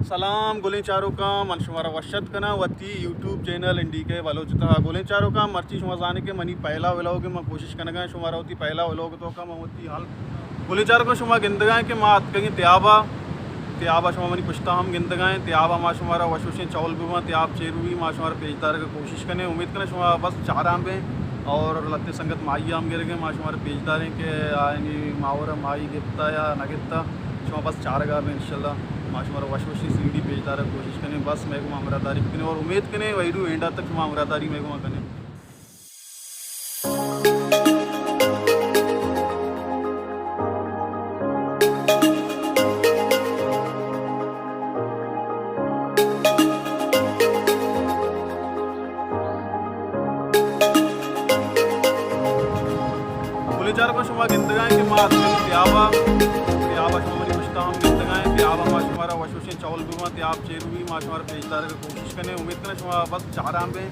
سلام گلیں چاروکاں، من شمارا وش اتک کناں وتی یوٹیوب چینل این ڈی کے بلوچ ءِ تہا۔ گلیں چاروکاں، مرچی شما زانے کہ منی پہلا ولاگ، من کوشش کنگاں شمارا وتی پہلا ولاگ ءِ توکا من وتی حال۔ گلیں چاروکاں، شما گندگائیں کہ ما اتکگیں تیابا، تیابا شما منی پشتا ہم گندگائیں، تیابا ما شمارا وش وشیں چول بباں، تیاب چیر بی، ما شمارا پیش دارگ ءِ کوشش کنیں۔ امید کناں شما بس چاراں بیں اور لتے سنگت مائی ہم گرگیں، ما شمارا پیش داریں کہ آیانی ماورا مائی گپتا یا نہ گپتا۔ شما بس چارگا بیں، انشاءاللہ ما شمارا وش وشیں سی ڈی پیش دارگ ءِ کوشش کنیں۔ بس مئے گوما ہمراہ داری بکنیں اور امید کنیں ویڈیو اینڈا تک شما ہمراہ داری مئے گوما کنیں۔ گلیں چاروکاں، شما گندگائیں کہ ما اتکگیں تیابا، تیابا شما منی پشتا ہم گندگائیں، تیابا ما شمارا وش وشیں چول بباں، تیاب چیر بی، ما شمارا پیش دارگ ءِ کوشش کنیں۔ امید کناں شما بس چاراں بیں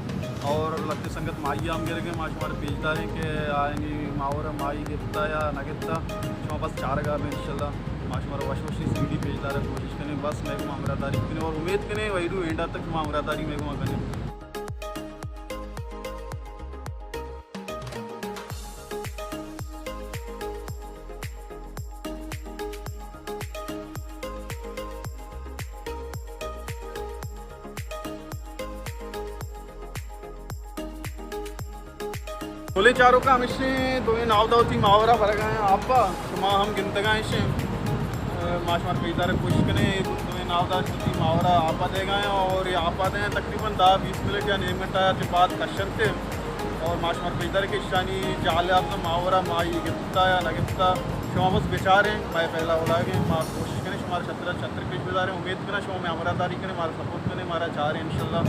اور لتے سنگت مائی ہم گرگیں، ما شمارا پیش داریں کہ آیانی ماورا مائی گپتا یا نہ گپتا۔ شما بس چارگا بیں، انشاءاللہ ما شمارا وش وشیں سی ڈی پیش دارگ ءِ کوشش کنیں۔ بس مئے گوما ہمراہ داری بکنیں اور امید کنیں ویڈیو اینڈا تک شما ہمراہ داری مئے گوما کنیں۔ گلیں چاروکاں، ہمیشیں دوئیں ناودا وتی ماورا برگا ایں آپا، شما ہم گندگا ایشیں۔ اے، ما شمارا پیش دارگ ءِ کوشش کنیں، اے دوئیں ناودا وتی ماورا آپا دیگا ایں اور اے آپا دیں تقریباً دہ بیست منٹ یا نیم گھنٹہ چہ بعد کشنت اور ما شمارا پیش داریں کہ ایشانی جال ءِ ماورا مائی گپتا یا نہ گپتا۔ شما بس بچاریں، مئے پہلا ولاگ ایں، ما کوشش کنیں شمارا شتر ءَ شتر پیش بداریں۔ امید کناں شما مئے ہمراہ داری کنیں، مارا سپورٹ کنیں، مارا چاریں، انشاءاللہ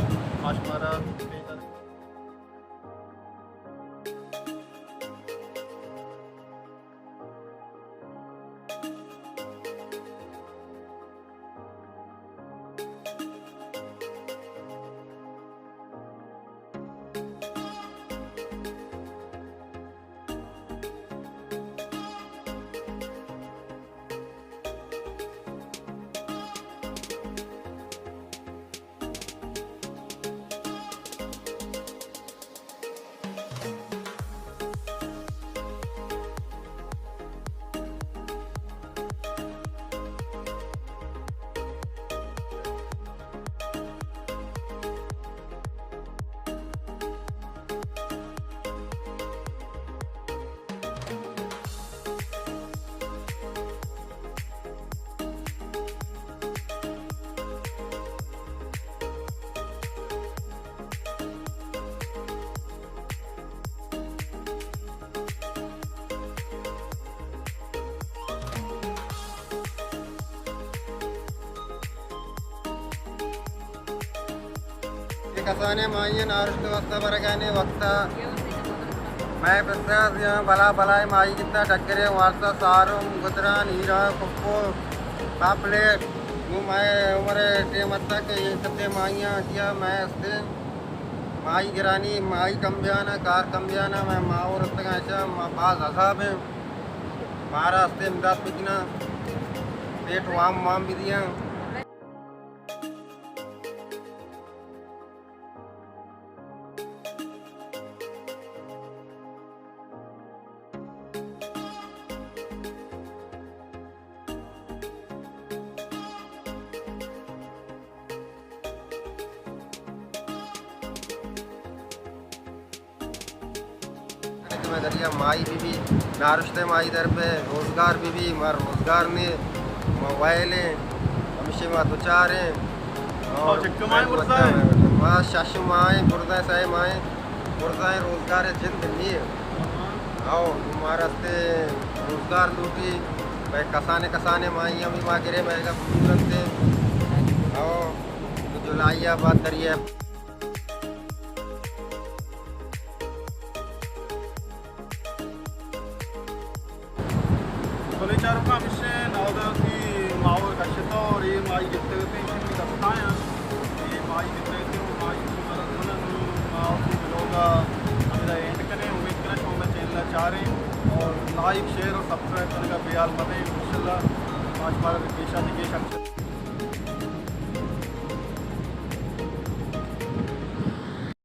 ما شمارا پیش داریں۔ اے کسانیں ماہی ءَ نارشت ءِ واسطہ برگانے وقتا مئے پساز یا بلا بلائے ماہی گتا، ڈگرے، وارسا، سارم، گدران، ہیرا، کپو، پاپلیٹ۔ نوں مئے عمر ءِ ٹیم اتک کہ اے کتے ماہیاں کیا مئے ہستے ماہی گرانی، ماہی کم بیانا، کار کم بیانا، مئے ماہور اتگاں اچا، ما باز عذاب ایں۔ مارا ہستے امداد بکناں، پیٹ وام وام بدیاں۔ کہ مئے دریا ماہی بہ بی، نارشتہ ماہی در بہ، روزگار بہ بی، ما روزگار نے، ما ویل ایں، ہمیشہ ما دچار ایں۔ اور چکہ ماہی برزا ایں؟ ما شش ماہ ایں، برزا ایں، سئے ماہ ایں، برزا ایں، روزگار جند نے۔ او، مارا ہستے روزگار لوٹی، بھئی کسانے کسانے ماہی ہمیں ما گرے مہنگا پوری رنتے۔ او، جولائی آباد دریا۔ بلے چاروکاں، ہمیشیں ناودا وتی ماہور کشتہ اور اے ماہی گپتگ اتیں، ایشی منی دستاں ایں۔ اے ماہی گپتگ اتیں، او ماہی شمارا زاناں، ما وتی ولاگ ءَ ہمدا اینڈ کنیں۔ امید کناں شما مئے چینل ءَ چاریں اور لائک، شیئر اور سبسکرائب کنگ ءَ بے حال مبیں۔ انشاءاللہ ما شمارا گیشا دگہ گیشا